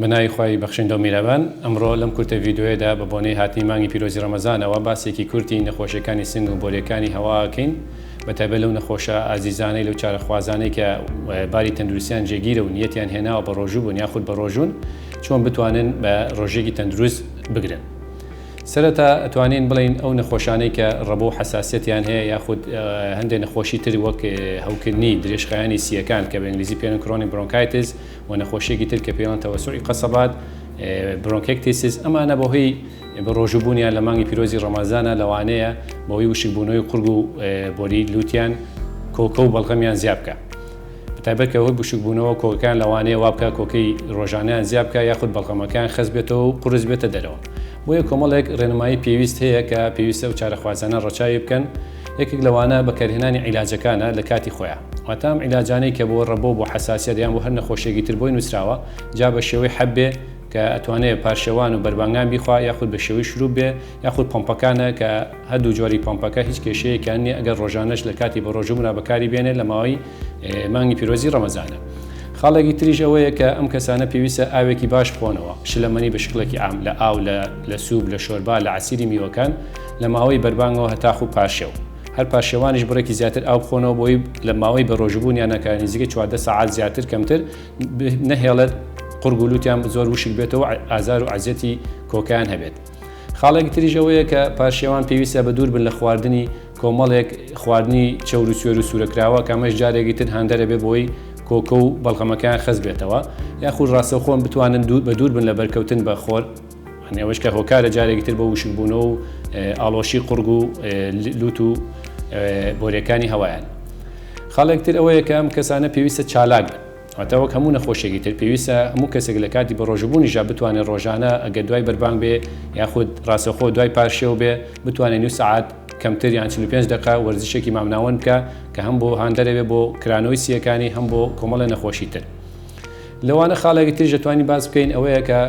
بە ناوی خوای بەخشندە و میرەبان، ئەمڕۆ لەم کورتە ڤیدیۆیەدا بە بۆنەی هاتنی مانگی پیرۆزی ڕەمەزانەوە باسێکی کورتی نەخۆشیەکانی سنگ و بۆریەکانی هەوا ئەکەین بە تایبەت لەو نەخۆشە ئازیزانەی لەو چارەخوازانەی کە باری تەندروستیان جێگیرە و نیەتیان هێناوە بە ڕۆژوو بوون یاخود بە ڕۆژوون چۆن بتوانن بە ڕۆژێکی تەندروست بگرن. سەرەتا ئەتوانین بڵێین ئەو نەخۆشانەی کە ڕەبۆ و حەساسیەتیان هەیە یاخود هەندێک نەخۆشی تر وەک هەوکردنی درێژخایەنی سییەکان کە بە ئینگلیزی پێیان chronic bronchitis و نەخۆشیەکی تر کە پێیان تەوەسوعی قەسەبات bronchiectasis ئەمانە بەهۆی بەڕۆژووبوونیان لە مانگی پیرۆزی ڕەمەزانە لەوانەیە بەهۆی وشکبوونەوەی قورگ و بۆری لوتیان کۆکە و بەڵغەمیان زیاد بکە. بەتایبەت کە هۆی بشوکبوونەوە کۆکەکان لەوانەیە وابکا کۆکەی ڕۆژانەیان زیاد بکا یاخود بەڵغەمەکەیان خەست بێتەوە و قورس بێتە دەرەوە. بۆیە کۆمەڵێک ڕێنمایی پێویست هەیە کە پێویستە ئەو چارەخوازانە ڕەچاوی بکەن، یەکێک لەوانە بەکارهێنانی عیلاجەکانە لە کاتی خۆیا. واتە ئەم عیلاجانەی کە بۆ ڕەبۆ بۆ حەساسیەت یان بۆ هەر نەخۆشیەکی تر بۆی نووسراوە جا بە شێوەی حەب بێ کە ئەتوانێ پارشێوان و بەربانگان بیخوا یاخود بە شێوەی شروب بێ یاخود پەمپەکانە کە هەردوو جۆری پەمپەکە هیچ کێشەیەکیان نییە ئەگەر ڕۆژانەش لە کاتی بەڕۆژووبوونا بەکاری بێنێت لە ماوەی مانگی پیرۆزی ڕەمەزانە. خاڵێکی تریش ئەوەیە کە ئەم کەسانە پێویستە ئاوێکی باش بخۆنەوە، شلەمەنی بە شکڵێکی عام لە ئاو، لە لە سوپ، لە شۆربا، لە عەسیری میوەکان لە ماوەی بەربانگەوە هەتاخو پارشێو. هەر پارشێوانیش بڕێکی زیاتر ئاو بخۆنەوە بۆی لە ماوەی بەڕۆژووبوونیانە کە نزیکەی 14 سەعات زیاتر کەمتر نەهێڵێت قوڕگ و لوتیان زۆر وشک بێتەوە ئازار و ئەزیەتی کۆکەیان هەبێت. خاڵێکی تریش ئەوەیە کە پارشێوان پێویستە بە دوور بن لە خواردنی کۆمەڵێک خواردنی چەور و سوێر و سوورەکراوە کە ئەمەش جارێکی تر هاندەرە بێ بۆی کۆکە و بەڵغەمەکەیان خەست بێتەوە یاخود ڕاستەوخۆن بتوانن دوور بە دوور بن لە بەرکەوتن بە خۆر یانی ئەوەش کە هۆکارە جارێکی تر بۆ وشکبوونەوە و ئاڵۆشی قوڕگ و لوت و بۆریەکانی هەوایان. خاڵێک تر ئەوەیە کە ئەم کەسانە پێویستە چالاک بن. واتە وەک هەموو نەخۆشێکی تر پێویستە هەموو کەسێک لە کاتی بەڕۆژووبوونیشدا بتوانێت ڕۆژانە ئەگەر دوای بەربانگ بێ یاخود ڕاستەوخۆ دوای پارشێو بێ بتوانێت نیو سەعات کەمتر یان 45 دەقە وەرزشێکی مامناوەند بکا کە هەم بۆ هاندەرە بێ بۆ کرانەوەی سییەکانی هەم بۆ کۆمەڵێ نەخۆشی تر. لەوانە خاڵێکی تریش دەتوانین باس بکەین ئەوەیە کە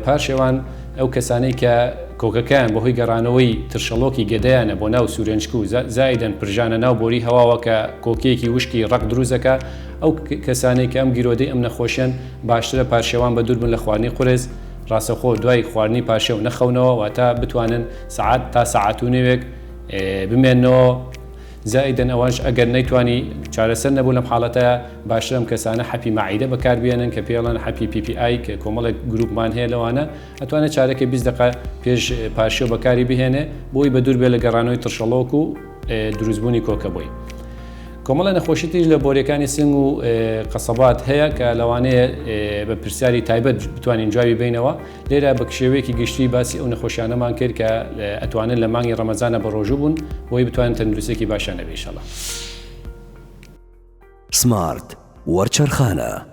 پارشێوان ئەو کەسانەی کە کۆکەکەیان بەهۆی گەڕانەوەی ترشەڵۆکی گەدەیانە بۆ ناو سورێنچک و زائیدەن پرژانە ناو بۆری هەواوە کە کۆکەیەکی وشکی ڕەق دروست دەکا ئەو کەسانەی کە ئەم گیرۆدەی ئەم نەخۆشیەن باشترە پارشێوان بەدوور بن لە خواردنی قورس ڕاستەوخۆ دوای خواردنی پارشێو نەخەونەوە واتە بتوانن سەعات تا سەعات و نێوێک بمێننەوە زائیدەن ئەوەش ئەگەر نەیتوانی چارەسەر نەبوو لەم حاڵەتە باشترە ئەم کەسانە حەپی مەعیدە بەکاربێنن کە پێڵەن حەپی PPI کە کۆمەڵێک گروپمان هەیە لەوانە ئەتوانێت چارەکە 20 دقە پێش پارشێو بەکاری بهێنێ بۆی بە دوور بێ لە گەڕانەوەی ترشەڵۆک و دروستبوونی کۆکە بۆی. کۆمەڵە نەخۆشی تریش لە بۆریەکانی سنگ و قەسەبات هەیە کە لەوانەیە بە پرسیاری تایبەت بتوانین جوابی بینەوە لێرە بە شێوەیەکی گشتی باسی ئەو نەخۆشیانەمان کرد کە ئەتوانن لە مانگی ڕەمەزانە بە ڕۆژوو بوون بۆی بتوانن تەندروستێکی باشیان هەبێ ئیشەڵا. سمارت وەرچەرخانە.